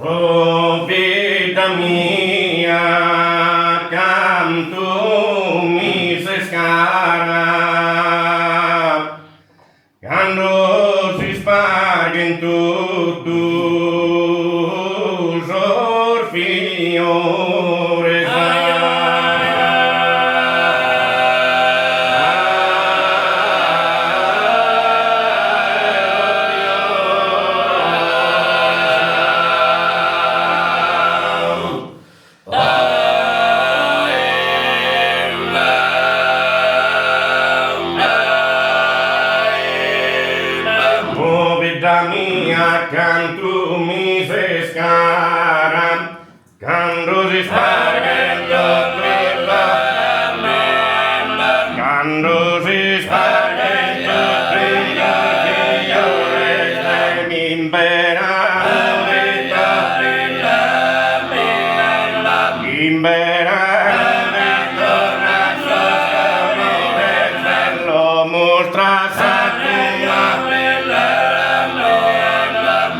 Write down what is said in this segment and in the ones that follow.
Oh vida mia, cantu mi ses cara, cando s'isparghen totu sos fiores. Oh bidda mia cantu mi ses cara Cando s'isparghen totu Cando s'isparghen totu fiores in beranu In beranu torran sos colores Lo mustras sa tua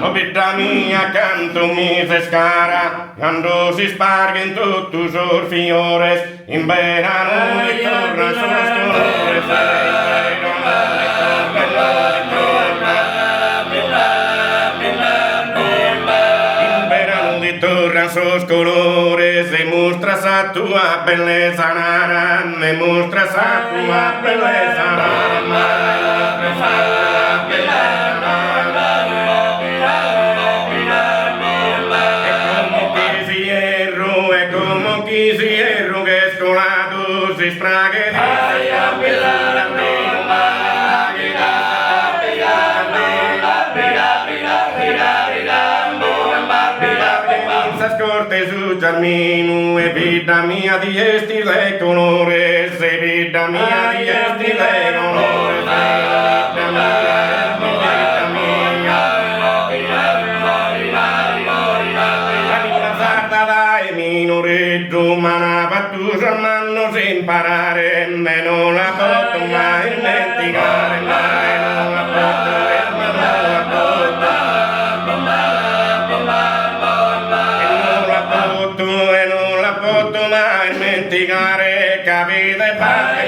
Oh bidda mia cantu mi ses cara Cando s'isparghen totu sos fiores in beranu ritornan sos colores In beranu ritornan sos colores e mustras sa tua bellesa nara e mustras sa tua bellesa nara E como chi s'ierru, e como chi s'ierru ch'est coladu s'ispraghet In sas cortes su giarminu e bidda mia ti 'estis de colores e bidda mia ti 'estis de colores bidda mia bidda mia Sa limba sarda dae minoreddu m'ana fatu sos mannos imparare e no la poto mai ismentigare mai no la poto ma no la poto e no la poto e no la poto mai ismentigare ca fit de babbu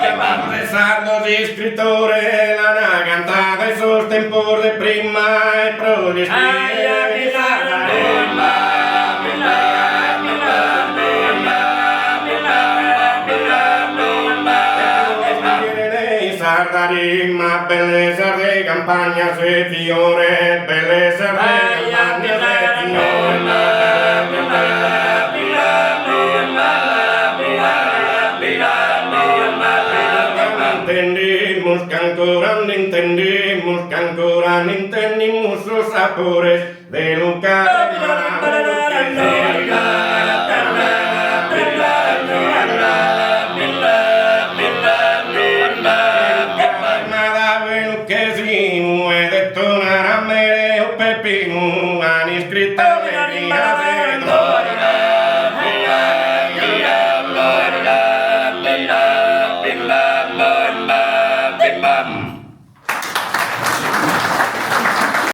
e mama De sardos iscritores l'ana cantada in sos tempos de prima e pro l'iscriere in sarda rima. In sarda rima bellesas de campagnas e fiores bellesas de campagnas e fiores. Intendimus ch'ancora nd'intendimus ch'ancora nd'intendimus sos sapores de Tonara Mereu Peppinu an iscrittu allegrias e dolores.